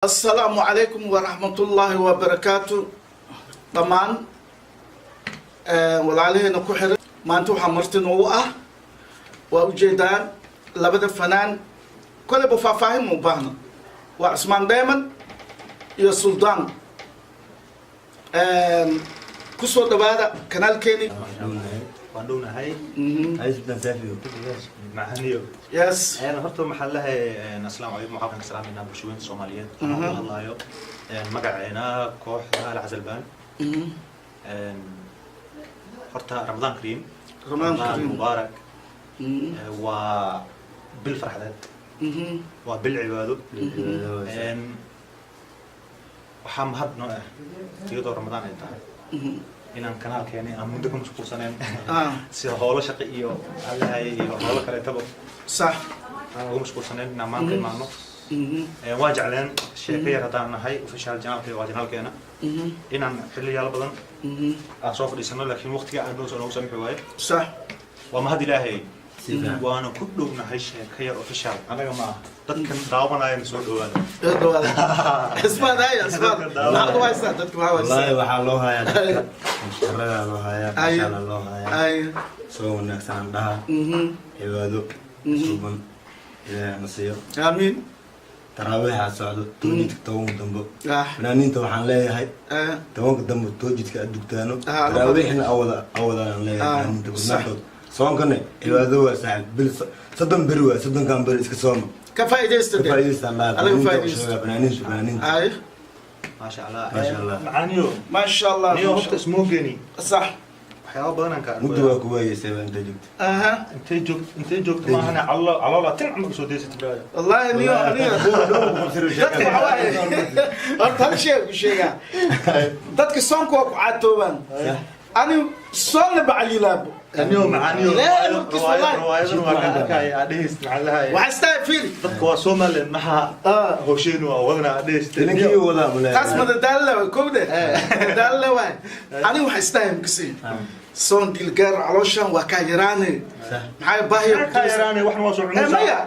Asalaamu calaykum waraxmatullaahi wabarakaatu. Dhammaan walaalaheena ku xiran, maanta waxaa marti noogu ah, waa ujeedaan, labada fanaan. Koleyba faahfaahin ma u baahna, waa Cusmaan Dheeman iyo Suldaan. Kusoo dhawaada kanaalkeeni. Waan dhownahay. Macaniyo. Yes. Horta maxaan lehay, asalaamu calaykum. Waxaan ka salaamaynaa bulshooyinka Soomaaliyeed. Waxaan ku hadlaayo magaceena kooxda Al Casalbaan. Horta Ramadaan kariim. Ramadaan kariim. Mubaarak. Waa bil farxadeed, waa bil cibaado. Waxaa mahad noo ah, iyadoo Ramadaan ay tahay, inaan kanaalkeeni aan muddo ka mashquulsaneen sida howlo shaqo iyo maxaa lehay iyo howlo kaleetaba aan uga mashquulsaneen, inaan maanta imaano. Waa jecleen sheeko yar haddaan nahay official channelka, waa channelkeena, inaan xilliyaalo badan aan soo fadhiisano, laakiin waqtiga aad noo samixi waaye. Waa mahad Ilaahay, waana ku dhownahay Sheeko Yar Official. Anaga ma aha, dadkan daawanayana soo dhawaada. Dhawaada Cusmaan. Hay Cusmaan, maxaad u haysaa dadka? Maxaa Wallaahi, haysaa? Waxaa loo hayaa dadka musharadaa loo hayaa. Mashaalla loo hayaa. Soo wanaagsan aan dhaha. Cibaado suuban Ilaahay na siiyo. Aamiin. Taraawiixa socdo, toojidka 10-ka dambo. Fanaaniinta waxaan leeyahay, 10-ka dambo toojidka aad dugtaano. Taraawiixna awada awadaan leeyahay. Fanaaniinta badnaantood soonkane cibaado waa, saaxib. Bil 30 beri waa, 30-kan beri iska sooma. Ka faa'iidaysta. Ka De faa'iidaystaan dhaha. Alaga fanaaniinta faa'iidaysta. Sheega fanaaniinta. Maasha Allah. Maasha Allah. Macaaniyo. Maasha Allah. Niyo, horta ismoogeni waxyaaba badan aan ka Muddo arko. waa ku waayeysay baa inta joogta. Intay joogto maahane, caloola tin camal soo deysatay, brother. Wallahi niyo, aniga dadka waxa waaye, horta hal shay ku sheegaa: dadka soonka waa ku caatoobaan, ani soonna bacayilaabo. Aniyo macaaniyo. Ilaahay markiis wallahi. Riwaayadan waa ka arkaya aad dhehaysid, maxaa lahaye. Waxaa istaa fiiri. Dadka waa Somaliland, maxaa hawsheenu waa wadana aad dhehaysid. Ninkii wadaa male. Taas madadaalo waay, kowde madadaalo waay. Aniga waxaa istaa makasii soon dilgaar, calooshan waa kaa yaraane. Maxaa baahiya? Maxaa kaa yaraanay? Waxna waa soo cunaysaa. Maya.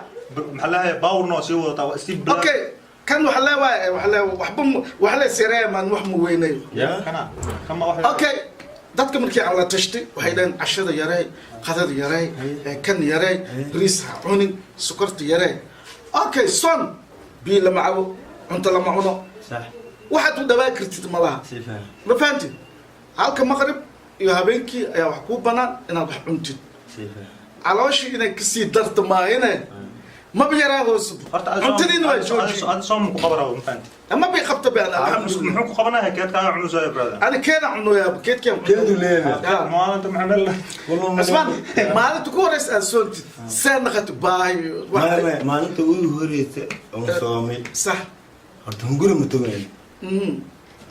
Maxaa lahaye, baawurna waa sii wadataa, waa sii black. Okay, kan waxa leewaay, waxa lee waxba wax la sireeya maan, wax ma weynayo. Ya. Kana kama wax. Okay, dadka markii aan la tashtay waxay dhaheen: cashada yaree, qadada yaree, kan yaree, bariis ha cunin, sokorta yaree. Okay, son biyo lama cabo, cunto lama cuno. Waxaad u dhawaa kartid ma laha. Si fiican. Ma fahamtid? Halka maqrib iyo habeenkii ayaa wax kuu banaan inaad wax cuntid. Si fiican. Calooshii inay kasii darto maahine, maba yaraa hoosub. Horta Cuntadiina waa jooji. Adi soom ku qabanaa, ma fahanti? Ma bay qabta baan, alxamdulillah. Muxuu ku qabanaya? Keedkaaga cunusaya, brother. Ani keeda cunoyaa, keedkeen. Keedu leeyahay. Maalinta maxaa meel Cusmaan, maalinta ku horeysa aad soontid see naqato baahi? Maya, maalinta ugu horeysa oon soomay, horta hunguri ma togayn.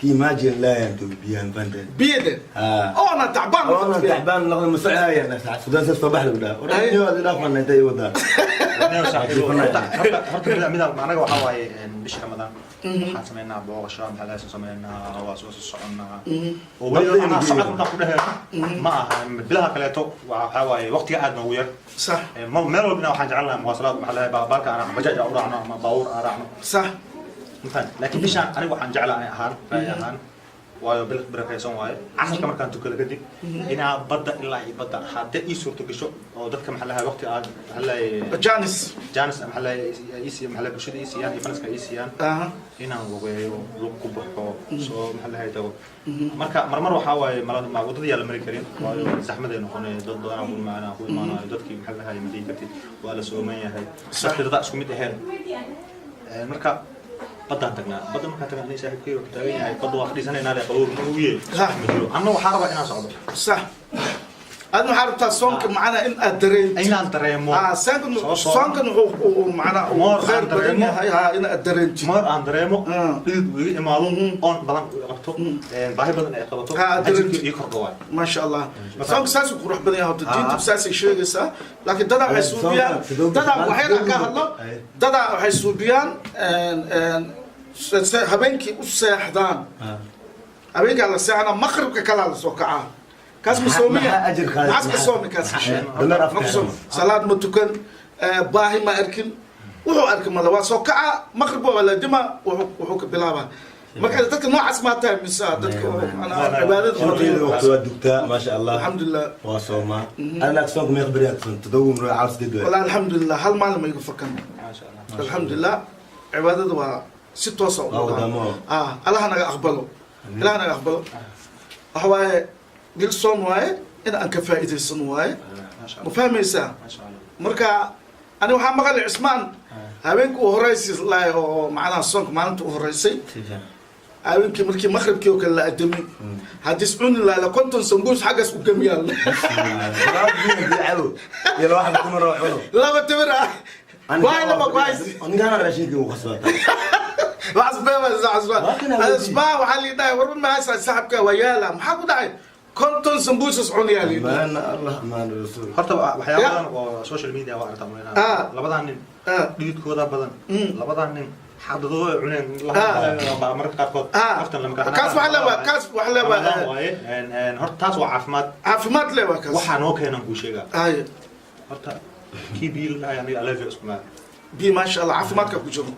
Kii imagine laayaan togi biyahan, fahanteen? Biyade? Oona tacbaan. Oona tacbaan noqday, ma socdaayaan. Sudaan soo bax lagu dhaha, warniyo aad dhaafana intay i wadaa. Horta mida anaga waxaa waaye, bisha Ramadaan waxaan sameynaa booqasho, maxaa laga soo sameynaa, waa soo soconnaa, oo weliba anaa socod markaan ku dheheyno ma aha bilaha kaleeto. Waxaa waaye waqtiga aad noogu yar. Meel walbina waxaan jecelnahay muwaasalaad, maxaa laga baalka aan bajaaj aan u raacno ama baabuur aan raacno. Mafahant? Laakiin bishaan aniga waxaan jeclaa ahaan, ra'yi ahaan, waayo bil barakaysan waaye, casarka markaan tukado kadib inaa badda ilaa iyo badda haddii ii suurto gasho, oo dadka maxaa lahay waqti aad maxaa lahay Janis. Janis maxaa lahay ii siiya, maxaa lahay bulshada ii siiyaan iyo fanaska ii siiyaan, inaan lugeeyo, lug ku baxo, soo maxaa lahay tago. Marka marmar waxaa waaye ma waddada yaa la mari karin, waayo zaxmad ay noqonay, dad badanaa ku imaanaa, ku imaanayo dadkii, maxaa lahay, ma dhihi kartid, waa la sooman yahay. Dadkii dadaa isku mid ahayn. Marka baddaan tagnaa. Badda markaan tagnaa, aniga saaxiibkay wuxuu taagan yahay badda, waa fadhiisanaynaa le, qabow ma ogiye ma jiro. Anna waxaa rabaa inaan socdo. Sax. Aad waxaa rabtaa soonka macnaa in aad dareentid. Inaan dareemo. Soonkan Soo sooman. Soonkan wuxuu macnaa uu Moor khayr aan badan dareemo. yahay, ha, in aad dareentid. Mar aan dareemo dhidid uu iga imaado, oon badan uu qabto, baahi badan ay qabato, aad ajirkii dareentid. ii kordho waay. Maasha Allah, soonka saasuu qurux badan yahay horta. Diintu saasay sheegaysaa, laakiin dadaa waxay suubiyaan, dadaa waxay ka hadlo, dadaa waxay suubiyaan habeenkii u seexdaan. Habeenkaa la seexanaa, maqribka kalaa la soo kacaa. Kaas ma soomiya? Maxaa ajir qaaday? Maxaas ka soomi kaas? Dameer afka Ma ku soomi. Xiran. Salaad ma tukan, baahi ma arkin. Wuxuu arkay male, waa soo kaca, maqrib waa laadima, wuxuu ka bilaabaa. Marka dadka noocaas maa tahay mise dadka oo macnaha cibaadada? Shanteeda waqti waa dugtaa, maasha Allah. Alxamdulilah. Waa soomaa. Ana soonka meeq beri aad soon? 7 mro caal 8 waay. Walaa, alxamdulilah, hal maalin ma iga fakan. Maasha Allah. Alxamdulilah, cibaadada waa si toosa u Waa wadaa. wadaamo. Ah, Allaha naga aqbalo, Ilaha naga aqbalo. Waxa waaye bil soon waaye, in aan ka faa'iidaysan waaye. Maasha Ma Allah. fahmaysaa? Maasha Allah. Marka ani waxaa maqalay Cismaan habeenkii u horeysay lahay oo macnaha soonka maalinta u horeysay, Si fiican. Habeenkii markii maqribkii oo kale la adamay, haddii is cuni lahaa 50 sambuus xaggaas u gamiyaal. Laba biyo biyo cabo iyo laba xabo timir oo cuno. Laba timir ah waay, laba waay. Ninkaana raashinka uu khasbata. Waxasbaa waxaa liidhahay, warba mahaysaa saaxibka waa yaala, maxaa ku dhacay? 50 sambuusas cunayaa liidhahay. Maana Allah, maana rasuul. Horta waxyaabo badan oo social media waa aragtaa malaynaa. Labadan nin dhididkooda badan, labadan nin xadadooda ay cuneen mararka qaarkood kaftan lama kala. Kaas waxaa leewaa, kaas waxaa leewaa. Ramadaan waaye. Horta taas waa caafimaad. Caafimaad leewaa kaas. Waxaa noo keenan kuu sheegaa. Ay. Horta kii biyo la dhahay aniga alevia isku maa. Biyo, maasha Allah, caafimaadka ku jiro.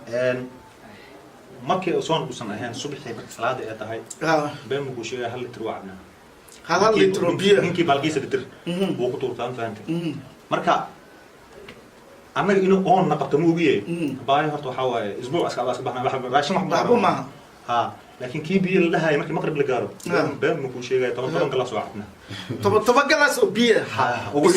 Markii soon uusan ahayn, subaxii marka salaada ay tahay, been buu kuu sheegaya, 1 litir waa cabnaa. Hal litr oo biyo. Ninkii baalkiisa litir wuu ku tuurtaa, ma fahantay? Marka annaga inuu oon na qabto ma ogiye. Baahi horta waxaa waaye isbuuc iska iska baxnaa, raashin wax. Waxba maaha. Ha, laakiin kii biyo la dhahayo markii maqrib la gaaro, been ma kuu sheegaya, 10 galaas waa cabnaa. 10 galaas oo biyo. Ugu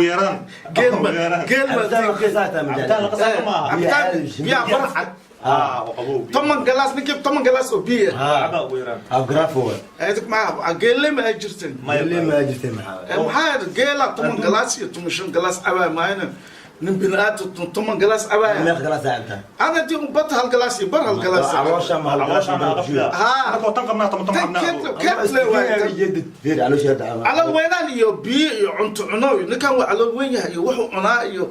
yaraan. Geelma. Ugu yaraan. Geelma. Cabitaan raqiis ah taa ma Cabitaan la qasab maaha. Cabitaan biyaha Biyo baraf. cad ah oo qabow biyo. 10 galaas, ninkii 10 galaas oo biyo. Cabaa ugu yaraan. Afgaraafo waay. Adig maxaa geelle ma ay jirteen? Maya. Maya, ma jirtay, maxaa? Maxaa geela 10 galaas iyo 15 galaas cabaa maayna? Nin bini'aadam 10 galaas cabaaya? Meeq galaas aa cabtaa? Ana dii bad hal galaas iyo bar, hal galaas. Caloosha ma hal galaas? Calooshaana qafla. Marka tan qabnaa 10 Tan cabnaa. Keed le waay. Fiir caloosha hadda. Calool weynaan iyo biyo iyo cunto cuno iyo ninkan waa calool weyn yahay iyo wuxuu cunaa iyo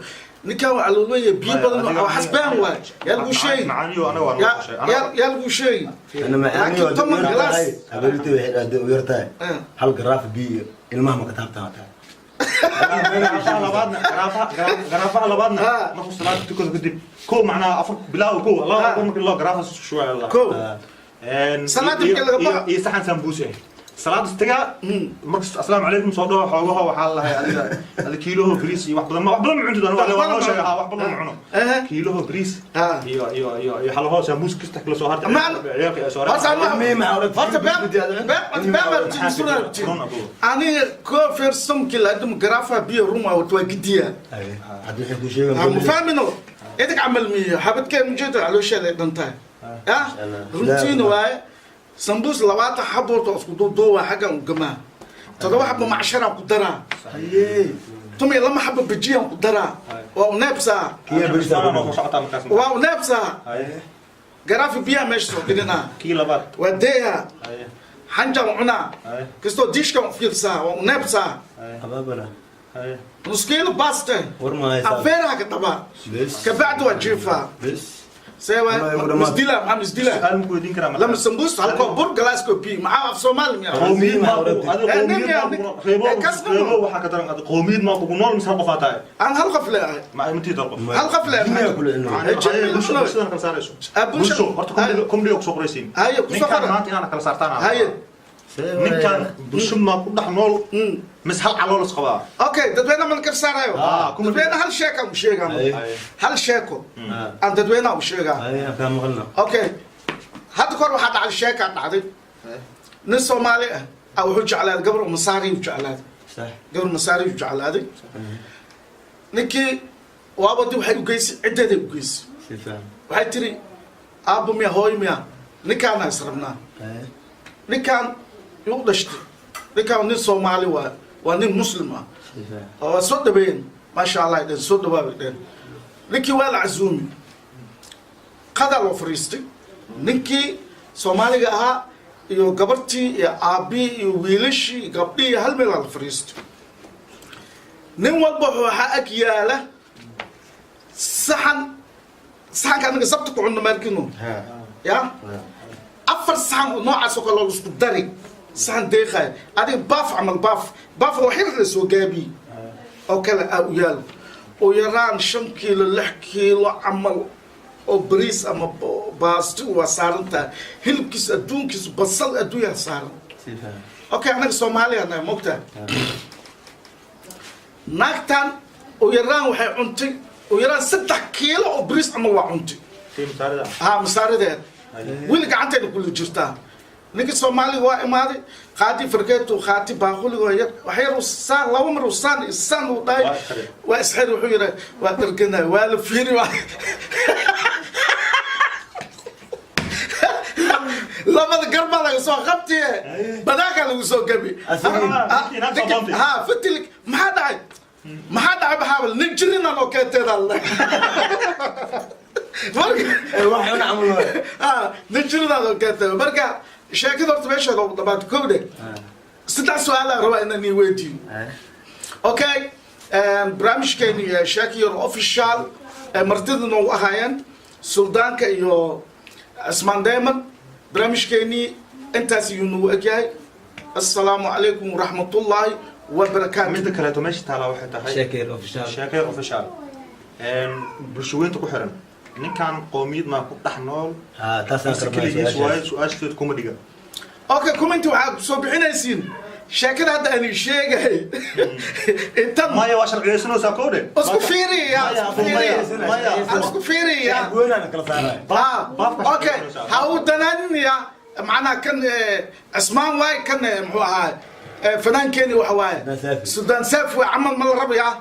ninkan waa calool weyn yahay, biyo badan oo xasbaan waay, yaa lagu sheegi. Macaaniyo anaga waa noo sheegay. Yaa lagu sheegi. Ana macaaniyo. Laakiin 10 galaas. Habeertay waxay dhahday u yartahay hal garaaf biyo ilmaha ma ka taabtaan tahay. Garaafaha labaadna, garaafaha labaadna, markuu salaada tukado kadib, kow macnaha afar bilaaw, kow Allahu akbar markii loo garaafa shuwaay Allah. Kow. Salaada markii laga baxo. Iyo saxan sambuus eh salaada tagaa marka assalaamu calaykum soo dhawo, xoogaho waxaa la lahay adiga kiiloho bariis iyo wax badan ma, wax badan ma cunto aniga, waa loo sheegay, wax badan ma cuno, kiiloho bariis iyo halaho sambuus kasta kala soo hartay ciyaalka ay soo Horta horta been baa Run abuur. Aniga koo feersomkii laadum garaafa biyo ruma waa gidiya. Hadda waxay ku sheegaan Ma fahmino idig camal miyo xabadkeen ujeeda caloosheeda ay dhan tahay ya runtiina waaye. Sambuus 20 xabood oo isku duuduuba xaggan u gamaa, 7 xabo macsharaan ku daraa, 12 xabo bajiyaan ku daraa, waa u neebsaa. Kiya bariis aa ku ku socotaa markaas. Waa u neebsaa. Garaafi biyaha meesha soo dhiganaa. Kii labaad. Waa deeha, xanjaan cunaa, kastoo diishkaan u fiirsaa, waa u neebsaa. Abaabana. Nus kiilo baaste. War ma haysaa? Afeeraha ka dhabaa. Bes. Kabacdi waa jiifaa. Bes. See waay? Wallahi, ugu dhammaad. Misdila maxaa misdila? Su'aal ma ku weydiin karaa marka? Lama sambuus, hal koob bur, galaaskoo biyo, maxaa af Soomaali miyaa? Qowmiyad maa Maxaa adiga qowmiyad maa kugu reebo? Reebo waxaa ka daran, adiga qowmiyad maa kugu nool mise hal qof aa tahay? Aan hal qof leeyahay. Ma intii hal qof? Hal qof leeyahay. Jinniga kula cunno. Bulsho bulshadan kala saarayso. Ah, bulsho. Bulsho horta comedy kusoo qoraysiin. Haye, kusoo Ninkaan qora. maanta inaana kala saartaan aan Haye. rabaa. Ninkaan bulsho maa ku dhex nool mise hal calool is qabaa? Okay, dadweyne man kar saarayo. Dadweyne hal sheeka u sheegaa. Haye. Hal sheeko aan dadweynaha u sheegaa. Haye, kaa maqalna. Okay, hadda kor waxaa dhacday, sheekaa dhacday, nin Soomaali ah a wuxuu jeclaaday gabar oo Masaari u jeclaaday. Gabar Masaari u jeclaaday ninkii, waaba dib waxay u geysay ciddeeday u geysay. Si fiican. Waxay tiri, aabbo miya, hooyo miya, ninkaana is rabnaa. Ninkaan yuu dhashtay, ninkaan nin Soomaali waay, waa nin Muslim ah. Si fiican. Oo waa soo dhaweeyeen, maasha Allah ay dheen, soo dhawaabay dheen. Ninkii waa la casuumi, qadaa loo fariistay, ninkii Soomaaliga ahaa iyo gabartii iyo aabbihii iyo wiilashii iyo gabdhihii, hal meelaa la fariistay. Nin walba waxaa ag yaala saxan, saxanka anaga sabta ku cunno maarkino ya, afar saxan oo noocaas oo kale oo isku dari, saxan deeqaya adiga, baaf camal, baaf baaf oo xir la soo gaabiyey oo kale aa u yaalo. U yaraan 5 kiilo, 6 kiilo camal oo bariis ama baasto waa saaran tahay, hilibkiis, adduunkiis, basal, adduunyaa saaran. Si fiican. Okay, anaga Soomaaliya nahay, mogtahay. Naagtan u yaraan waxay cuntay u yaraan 3 kiilo oo bariis camal waa cuntay. Tii masaarida? Ha, masaarideed. Weli gacantayna kula jirtaa. Ninkii Soomaaliga waa imaaday, qaadi fargeetu qaati, baaquligo yar wax yar saan, laba mar saan saan uu dhahay. Waa isxiray. Waa isxir. Wuxuu yidhi waa dharganay. Waa la fiiri, waa labada garbaa laga soo qabtiye, badaankaa lagu soo gabi. Ninkii naag soo doontay. Ha, fitil. Maxaa dhacay? Maxaa dhacay? Maxaa nin jirinan oo keeteeda marka Wax cun camal waay. Ah, nin jirinaad oo keentay. Marka sheekada horta meesheeda ugu dhamaatay. Kowde, saddex su-aalaa rabaa inaan ii weydiiyo. Okay, barnaamijkeeni Sheeko Yar Official, martida noogu ahaayeen Suldaanka iyo Cismaan Dayman. Barnaamijkeenii intaas ayuu nagu egyahay. Assalaamu calaykum waraxmatullaahi wabarakaatu. Midda kaleeto meesha taalaa waxay tahay Sheekayr Official. Sheekayr Official bulshaweynta ku xiran, ninkan qoomiyad maa ku dhex nool Ha, taasaan mise karnaa. keligiis Su-aashaas. Waaye su-aashteed kuma dhiga. Okay, commenti waxaad soo bixinaysiin sheekada hadda aan sheegay intan. Maya, waa sharciyeysanaysaa koodhe. Isku fiiriya, isku fiiriya. Maya. Isku fiiriya. Weynaan kala saaraya. Ah, okay, ha u danaaninaya macnaha kan Cismaan waay, kan muxuu ahaa, fanaankeeni waxa waaye. Suldaan Saafi. Suldaan Saafi waay camal ma la rabayaa?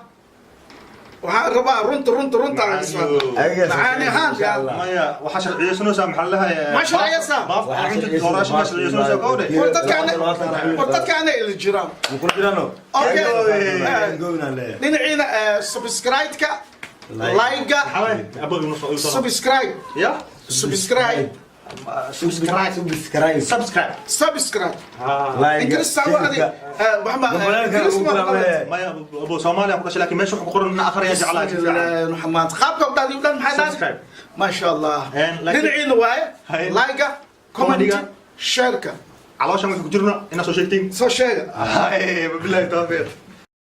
Waxaan rabaa runta, runta, runta laga soo Ayagaa soo macaani ahaan. insha Ya. Allah. Maya, waxaa sharciyeysanaysaa, maxaa lalahay? Ma sharciyeysaa? Doorasho ma sharciyeysanaysaa koodhe. War dadkaana, war dadkaana ila jiraan. Kula jiraano. Okay. Goynaan leeyahay. Dhinaciina subscribe-ka, Like. like-ga. Subscribe. Ya. Subscribe. Subscribe. Subscribe. Subscribe. Subscribe. Like. Ingiriis saa adi waxma Goboleedka Ingiriis ugu ma leeyahay. Maya, abu Soomaaliya ku dhashay, laakiin meesha wax ku qoran na akhriya jeclaa si fiican. Maxamed, qaabka udhaadi udhan maxay dhaadi? Subscribe. Maasha Allah. Laakiin- Dhinaciina waaye. Hay. Like-ga, comment, Comment-ga. share-ka. Calooshan wuxuu ku jirna inaad soo sheegtiin. Soo sheega. Hay, billahi tawfiiq.